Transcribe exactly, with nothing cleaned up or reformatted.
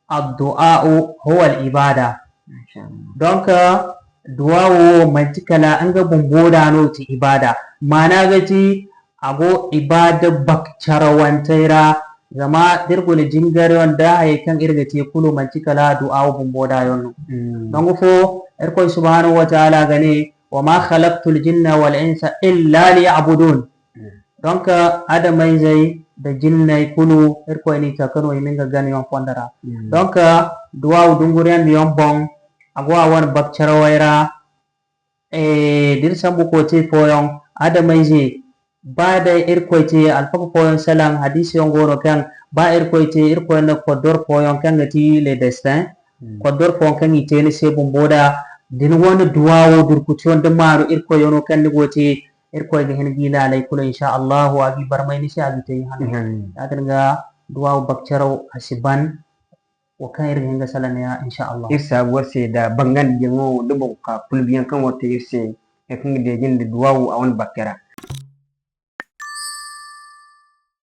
addu'a'u huwa al-ibada. Donc, duwaawo wo manti kala nga bumbo da no ti ibada. Maana ga ti, a go ibada bakcarawantey ra, zama da iri guna jingariyaŋ da hayey kaŋ iri ga te kulu manti kala duwaawo bumbo da yaŋ no. Nangu fo, Irkoy subhanahu wa ta'ala ga ne, wa ma khalaqtul jinna wal insa illa liya'budun. Donc, adamayzey da jinney kulu, Irkoy n'i taka no i ma nga ganayaŋ fondo ra. Donc, duwaawu dunguriyandiyaŋ boŋ, a go a wane bakcarawey ra, eh, da iri sambu kooti fooyaŋ, adamayze, ba day Irkoy te alfaga fooyaŋ salaŋ, hadiisiyaŋ go no kaŋ ba Irkoy te, Irkoy na koddor fooyaŋ kaŋ ga ti le destin, koddor fooyaŋ kaŋ i te ni se bumbo da, da ni wane duwaawo durkuciyaŋ da maanu Irkoy yaŋ no kaŋ ni go te, Irkoy ga hin g'i laalay kulu, insha Allahu, a g'i barmay ni se, a g'i te ni hane. Ya-din ga duwaawo bakcaraw a si ban, wo kaŋ iri ga hin ga salaŋ ya, insha Allah. Iri saabu war se da bangandiyaŋo da boŋ ka kulbiyaŋ kaŋ war te iri se, hay kaŋ ga deeji nda duwaawu a wane bakkara.